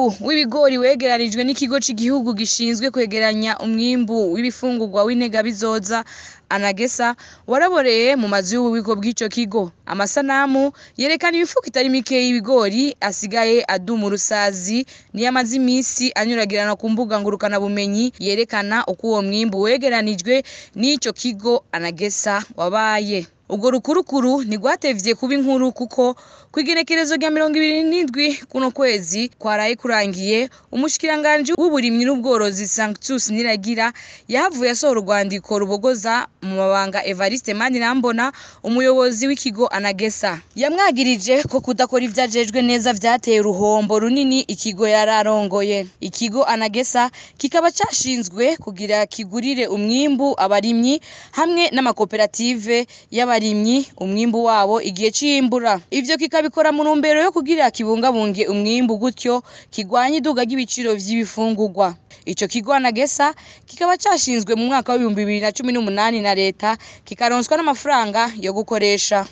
Umwimbu w'ibigori wegeranijwe n'ikigo c'igihugu gishinzwe kwegeranya umwimbu w'ibifungurwa w'integabizoza ANAGESSA waraboreye mu mazu y'ububiko bw'ico kigo. Amasanamu yerekana imifuko itari mike y'ibigori asigaye aduma urusazi niyo amaze imisi anyuragirana ku mbuga ngurukanabumenyi yerekana uko uwo mwimbu wegeranijwe n'ico kigo ANAGESSA wabaye. Urwo rukurukuru ntirwatevye kuba inkuru kuko kw'igenekerezo rya 27 kuno kwezi kwaraye kurangiye, umushikiranganji w'uburimyi n'ubworozi Sanctus Niragira yahavuye asohora urwandiko rubogoza mu mabanga Evariste Manirambona, umuyobozi w'ikigo ANAGESSA. Yamwagirije ko kudakora ivyo ajejwe neza vyateye uruhombo runini ikigo yararongoye. Ikigo ANAGESSA kikaba cashinzwe kugira kigurire umwimbu abarimyi hamwe n'amakoperative y'abarimyi umwimbu wabo igihe c'imbura. Ivyo kikabikora mu ntumbero yo kugira kibungabunge umwimbu gutyo kigwanye iduga ry'ibiciro vy'ibifungurwa. Ico kigo ANAGESSA kikaba cashinzwe mu mwaka w'2018 na leta, kikaronswa n'amafaranga yo gukoresha.